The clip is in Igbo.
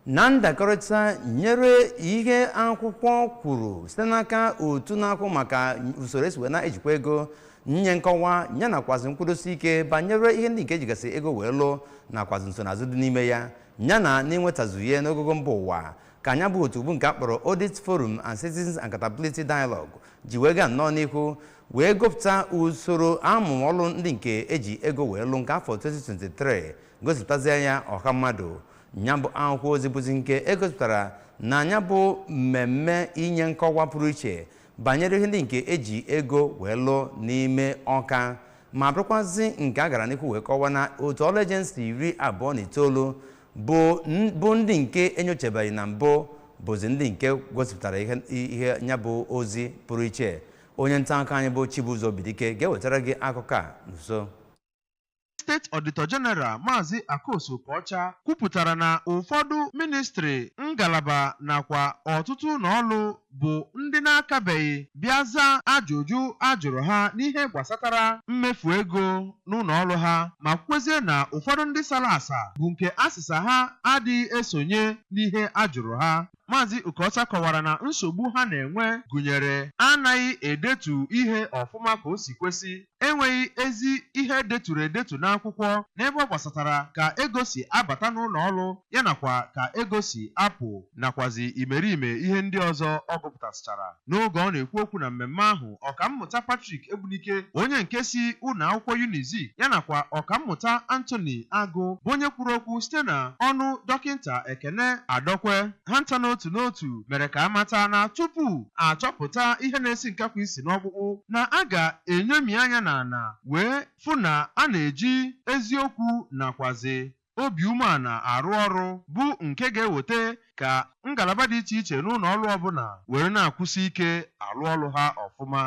Na ndakọrịta nyere ihe akwụkwọ kwuru site n'aka otu na-akwụ maka usoro esi wee na-ejikwa ego, nye nkọwa ya nakwazi nkwudosi ike banyere ihe ndị nke ejigasị ego wee lụọ nakwazi nsonaazụ dị n'ime ya, yana na-enwetazu ihe n'ogogo mba ụwa, ka anya bụ otu bụ nke a kpọrọ Audit Forum and Citizens Accountability Dialogue ji wee gaa nnọọ n'ihu wee gụpụta usoro amụma ọrụ ndị nke eji ego wee lụ nke afọ 2023, gosipụtazie ya ọha mmadụ. Ya bụ akwụkwọ ozi bụzi nke egosipụtara na ya bụ mmemme inye nkọwa pụrụ iche banyere ihe ndị nke eji ego wee lụọ n'ime Ọka, ma bụrụkwazị nke a gara n'ihu wee kọwa na otu ọrụ agency 29 bụ ndị nke enyochabeghị na mbụ bụzi ndị nke gosipụtara ihe ya bụ ozi pụrụ iche. Onye nta akụkọ anyị bụ Chibuzo Bidike ga-ewetara gị akụkọ a nso. State Auditor General, Maazị Akoso Okocha, kwupụtara na ụfọdụ ministry, ngalaba nakwa ọtụtụ ụlọọrụ bụ ndị na-akabeghị bịa zaa ajụjụ a jụrụ ha n'ihe gbasatara mmefu ego n'ụlọ ọrụ ha, ma kwezie na ụfọdụ ndị sara asa bụ nke asịsa ha adịghị esonye n'ihe a jụrụ ha. Maazị Okocha kọwara na nsogbu ha na-enwe gụnyere anaghị edetu ihe ọfụma ka o si kwesị, enweghị ezi ihe deturu edetu n'akwụkwọ n'ebe ọ gbasatara ka ego si abata n'ụlọ ọrụ ya nakwa ka ego si apụ, nakwazi imerime ihe ndị ọzọ ọ gụpụtasịchara. N'oge ọ na-ekwu okwu na mmemme ahụ, Ọkammụta Patrick Egbunike, onye nke si ụlọ akwụkwọ Unizik, ya nakwa Ọkammụta Anthony Agụ, bụ onye kwuru okwu site na ọnụ Dọkịnta Ekene Adọkwe, ha nta n'otu n'otu mere ka amata na tupu achọpụta ihe na-esi nkakwu isi n'ọkpụkpụ, na a ga-enyomi anya n'ala wee fụ na a na-eji eziokwu nakwazi obi umeala arụ ọrụ, bụ nke ga-eweta ka ngalaba dị iche iche n'ụlọ ọrụ ọbụla were na-akwụsị ike arụ ọrụ ha ọfụma.